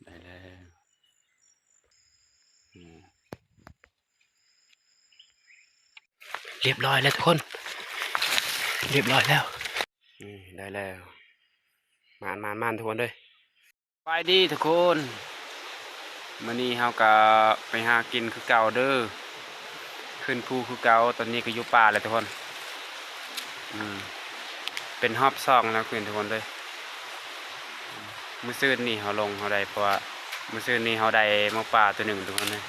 ໄດ້ແລ້ວ ອືມ ລຽບຮ້ອຍແລ້ວທຸກຄົນ ລຽບຮ້ອຍແລ້ວ ນີ້ໄດ້ແລ້ວ ມານໆໆ ທຸກຄົນເອີຍ. ສະບາຍດີທຸກຄົນ ມື້ນີ້ເຮົາກະໄປຫາກິນຄືເກົ່າເດີ ຂຶ້ນພູຄືເກົ່າ ຕອນນີ້ກະຢູ່ປ່າແລ້ວທຸກຄົນ ອືມ ເປັນຮອບສອງແລ້ວຂຶ້ນທຸກຄົນເດີ ມື້ຊືນນີ້ເຮົາລົງເຮົາໄດ້ ເພາະວ່າມື້ຊືນນີ້ເຮົາໄດ້ໝູປ່າໂຕໜຶ່ງທຸກຄົນເດີ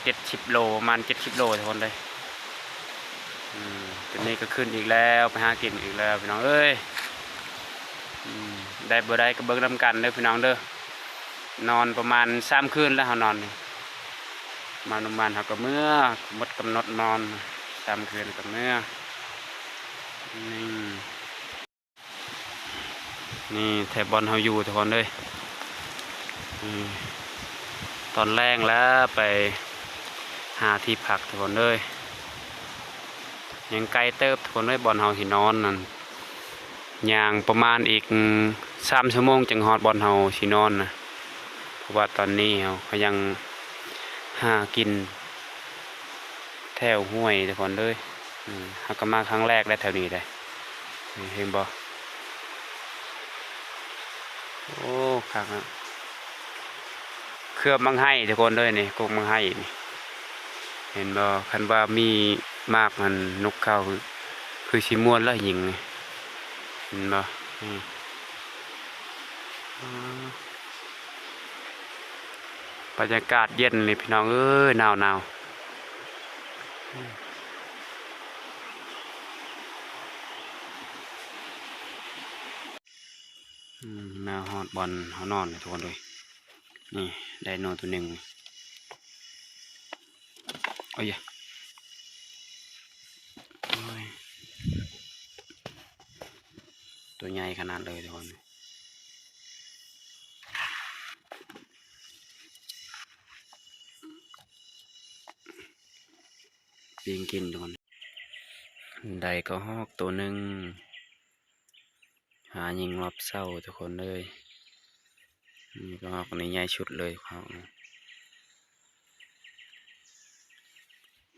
ເຈັດສິບໂລ ປະມານເຈັດສິບໂລທຸກຄົນເດີ ອືມ ຕອນນີ້ກະຂຶ້ນອີກແລ້ວ ໄປຫາກິນອີກແລ້ວພີ່ນ້ອງເອີຍ ອືມ ໄດ້ບໍ່ໄດ້ກະເບິ່ງນຳກັນເດີພີ່ນ້ອງເດີ ນອນປະມານສາມຄືນແລ້ວເຮົານອນນີ້ ມາໂຮງບານເຮົາກະເມືອ ໝົດກຳນົດນອນສາມຄືນກະເມືອ ນີ້ ນີ້ແຖວບ່ອນເຮົາຢູ່ທຸກຄົນເອີຍ ນີ້ ຕອນແລງແລ້ວໄປຫາທີ່ພັກທຸກຄົນເອີຍ ຍັງໄກເຕີບທຸກຄົນເອີຍ ບ່ອນເຮົາຊິນອນນັ້ນ ຍ່າງປະມານອີກສາມຊົ່ວໂມງຈຶ່ງຮອດບ່ອນເຮົາຊິນອນນະ ເພາະວ່າຕອນນີ້ເຮົາກະຍັງຫາກິນ ແຖວຫ້ວຍທຸກຄົນເອີຍ ເຮົາກະມາຄັ້ງແລກແລ້ວແຖວນີ້ເດ້ ເຫັນບໍ່ ໂອ້ ຄັກນະ ເຄືອບໝາກໄຮທຸກຄົນເອີຍນີ້ ກົກໝາກໄຮນີ້ ເຫັນບໍ່ ຄັນວ່າມີໝາກຫັ້ນນົກເຂົ້າ ຄືຊິມ່ວນລະຍິງນີ້ ເຫັນບໍ່ ນີ້ ອາ ບັນຍາກາດເຢັນເລີຍພີ່ນ້ອງເອີຍ ໜາວໆ ອືມ ມາຮອດບ່ອນເຮົານອນແລ້ວທຸກຄົນເອີຍ ນີ້ໄດໂນໂຕໜຶ່ງ ໂອ້ຍ ໂອ້ຍ ໂຕໃຫຍ່ຂະໜາດເລີຍທຸກຄົນ ປີ້ງກິນທຸກຄົນ ໄດ້ກະຮອກໂຕໜຶ່ງ ຫາຍິງຮອບເຊົ້າທຸກຄົນເອີຍ ນີ້ກະຮອກນີ້ໃຫຍ່ສຸດເລີຍ ກະຮອກນີ້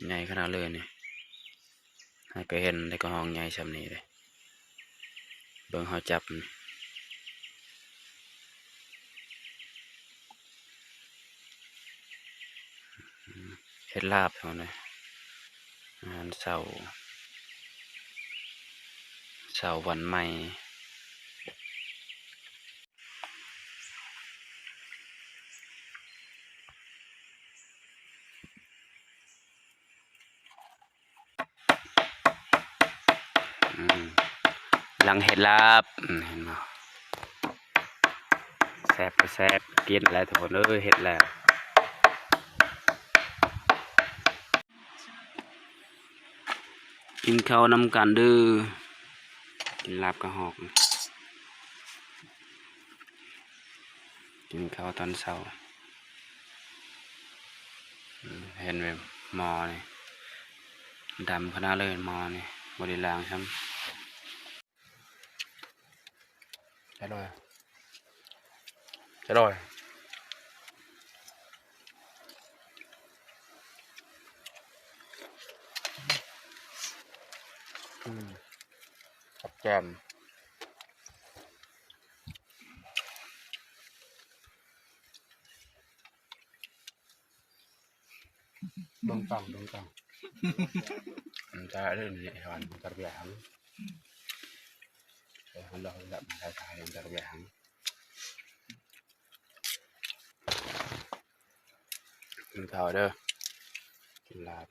ໃຫຍ່ຂະໜາດເລີຍນີ້ ໃຜກະເຫັນໄດ້ກະຮອກໃຫຍ່ຊ່ຳນີ້ເດ້ ເບິ່ງເຮົາຈັບນີ້ ເຫັດລາບເຮົານີ້ ອາຫານເຊົ້າ ເຊົ້າວັນໃໝ່ ອືມ ຫຼັງເຫັດລາບ ອືມ ເຫັນບໍ່ ແຊບກະແຊບ ກິນແລ້ວທຸກຄົນເອີຍ ເຫັດແລ້ວ ກິນເຂົ້ານຳກັນເດີ ກິນລາບກະຮອກ ກິນເຂົ້າຕອນເຊົ້າ ເຫັນແບບໝໍ້ນີ້ ດຳຂະໜາດເລີຍໝໍ້ນີ້ ບໍ່ໄດ້ລ້າງຊ້ຳ. ອະລ່ອຍ ອະລ່ອຍ ອືມ ກັບແຈ່ມ. ດວງຕາ ດວງຕາ ມັນຈະເລີ່ມເຮັດໃຫ້ເຮົາອັນຕະເບຍຫັງ ເອີ ເຮົາລອງແບບທາຍໆ ອັນຕະເບຍຫັງ ກິນເຂົ້າເດີ ກິນລາບ.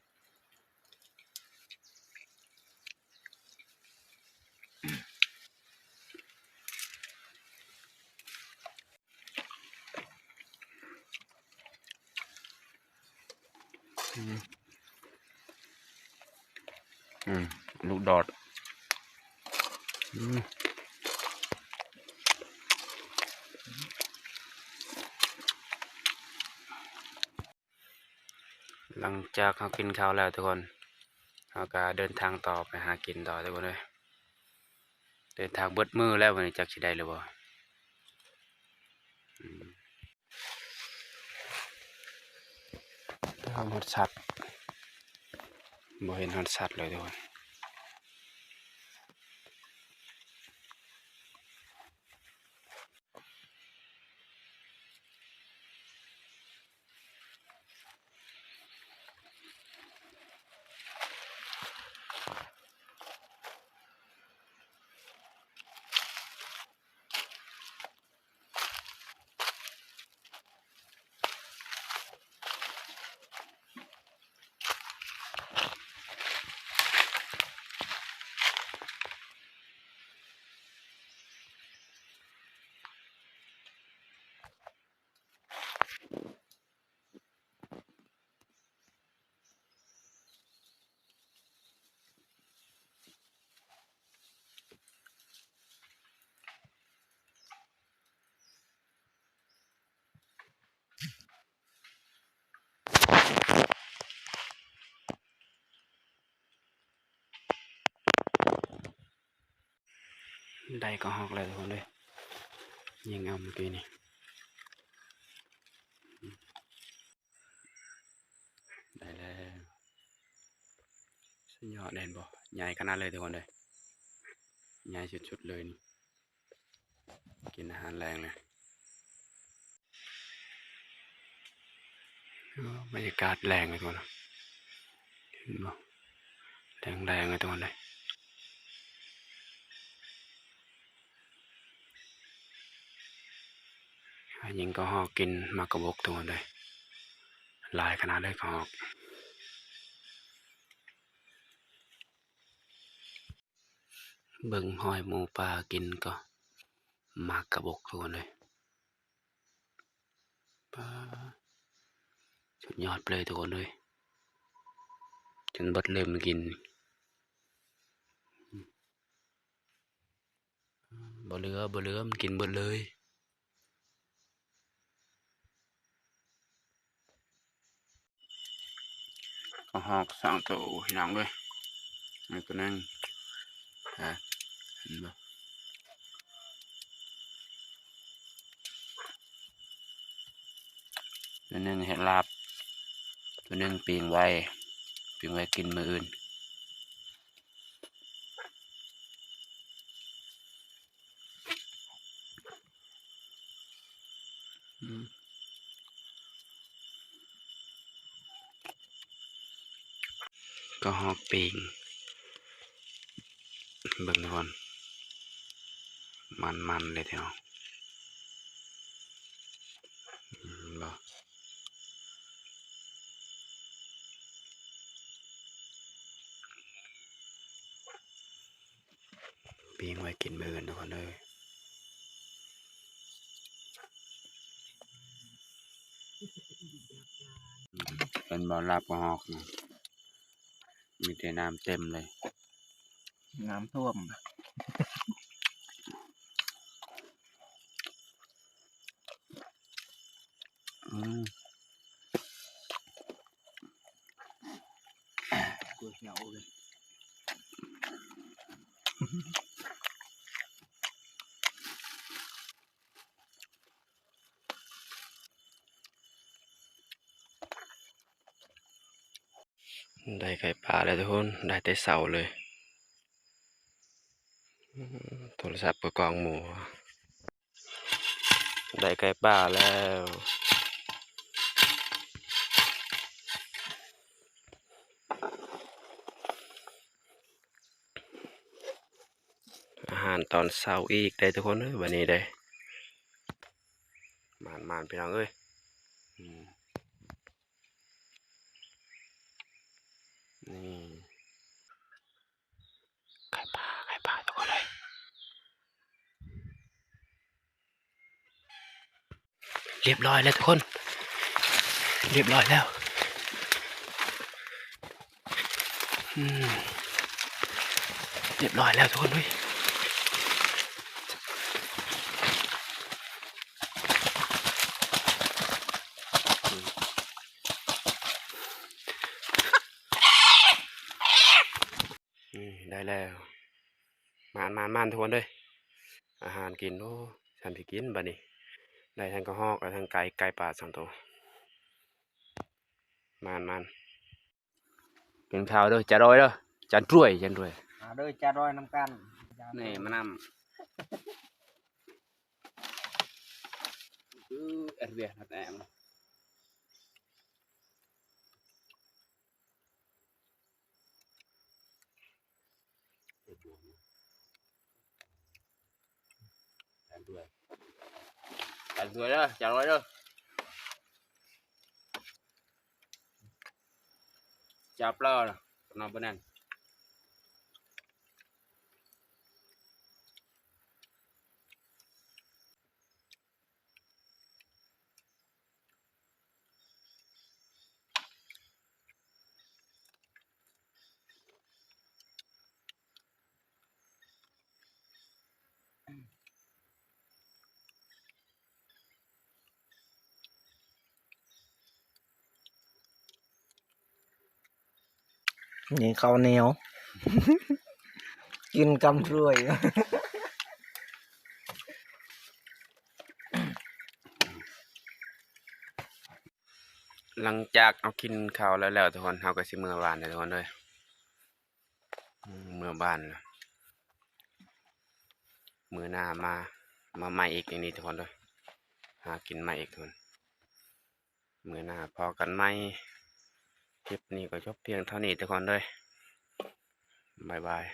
ອືມ ອືມ ລູກດອດ ອືມ. ຫຼັງຈາກເຮົາກິນເຂົ້າແລ້ວທຸກຄົນ ເຮົາກະເດີນທາງຕໍ່ໄປຫາກິນຕໍ່ທຸກຄົນເອີຍ ເດີນທາງເບິດມື້ແລ້ວ ມື້ນີ້ຈັກຊິໄດ້ຫຼືບໍ່. ອືມ ເບິ່ງຮອດສັດ ບໍ່ເຫັນຮອດສັດເລີຍທຸກຄົນ. ໄດ້ກະຮອກແລ້ວທຸກຄົນເອີຍ ຍິງເອົາມື້ກີ້ນີ້ ໄດ້ແລ້ວ ສຸດຍອດ ເຫັນບໍ່ ໃຫຍ່ຂະໜາດເລີຍທຸກຄົນເອີຍ ໃຫຍ່ສຸດໆເລີຍນີ້. ກິນອາຫານແລງເລີຍ ໂອ້ ບັນຍາກາດແລງເລີຍທຸກຄົນ ເຫັນບໍ່ ແລງໆເລີຍທຸກຄົນເອີຍ ຫາຍິງກະຮອກກິນໝາກກະບົກທຸກຄົນເອີຍ ຫຼາຍຂະໜາດເລີຍກະຮອກ. ເບິ່ງຮອຍໝູປ່າກິນກໍໝາກກະບົກທຸກຄົນເອີຍ ປາ ສຸດຍອດໄປເລີຍທຸກຄົນເອີຍ ຈົນເບິດເລີຍມາກິນ ບໍ່ເຫຼືອ ບໍ່ເຫຼືອ ມັນກິນເບິດເລີຍ. ກະຮອກສອງໂຕພີ່ນ້ອງເອີຍ ນີ້ໂຕໜຶ່ງ ເຫັນບໍ່ ໂຕໜຶ່ງເຮັດລາບ ໂຕໜຶ່ງປີ້ງໄວ້ ປີ້ງໄວ້ກິນມື້ອື່ນ. ອືມ ກະຮອກປີ້ງ ເບິ່ງກ່ອນ ມັນໆເລີຍເນາະ ເຫັນບໍ່? ປີ້ງໄວ້ກິນມື້ອື່ນທຸກຄົນເອີຍ ເຫັນບໍ່ ລາບກະຮອກ ມີແຕ່ນ້ຳເຕັມເລີຍ ນ້ຳຖ້ວມ ອືມ ໄດ້ໄກ່ປ່າແລ້ວທຸກຄົນ ໄດ້ແຕ່ເຊົ້າເລີຍ ໂທລະສັບກໍກ້ອງໝູ່ ໄດ້ໄກ່ປ່າແລ້ວ ອາຫານຕອນເຊົ້າອີກເດ້ທຸກຄົນເອີຍ ບາດນີ້ເດ້ ໝານໆ ພີ່ນ້ອງເອີຍ ອືມ ນີ້ ໄກ່ປ່າ ໄກ່ປ່າທຸກຄົນເອີຍ ຮຽບຮ້ອຍແລ້ວທຸກຄົນ ຮຽບຮ້ອຍແລ້ວ ອືມ ຮຽບຮ້ອຍແລ້ວທຸກຄົນເອີຍ ນີ້ ໄດ້ແລ້ວ ມານໆໆ ທຸກຄົນເອີຍ ອາຫານກິນ ໂອ້ ຊ່ຳຊິກິນບາດນີ້ ໄດ້ທັງກະຮອກ ໄດ້ທັງໄກ່ ໄກ່ປ່າສອງໂຕ. ມານໆ ກິນເຂົ້າເດີ ຈາດອຍເດີ ຈານດ້ວຍ ຈານດ້ວຍ. ມາເດີ ຈາດອຍນຳກັນ. ນີ້ມານຳ. ຈານດ້ວຍເດີ ຈານດ້ວຍເດີ ຈານປາເດີ ນອນບໍ່ແໜ້ນ. ນີ້ເຂົ້າໜຽວ ກິນກຳຖ້ວຍ. ຫຼັງຈາກເຮົາກິນເຂົ້າແລ້ວໆ ທຸກຄົນ ເຮົາກໍຊິເມືອບ້ານເດີ ທຸກຄົນເດີ. ອືມ ເມືອບ້ານລະ ມື້ໜ້າມາ ມາໃໝ່ອີກ ນີ້ ທຸກຄົນເດີ ຫາກິນໃໝ່ອີກ ທຸກຄົນ. ມື້ໜ້າພໍ້ກັນໃໝ່. ຄລິບນີ້ກໍຈົບພຽງເທົ່ານີ້ ທຸກຄົນເດີ. ບາຍບາຍ.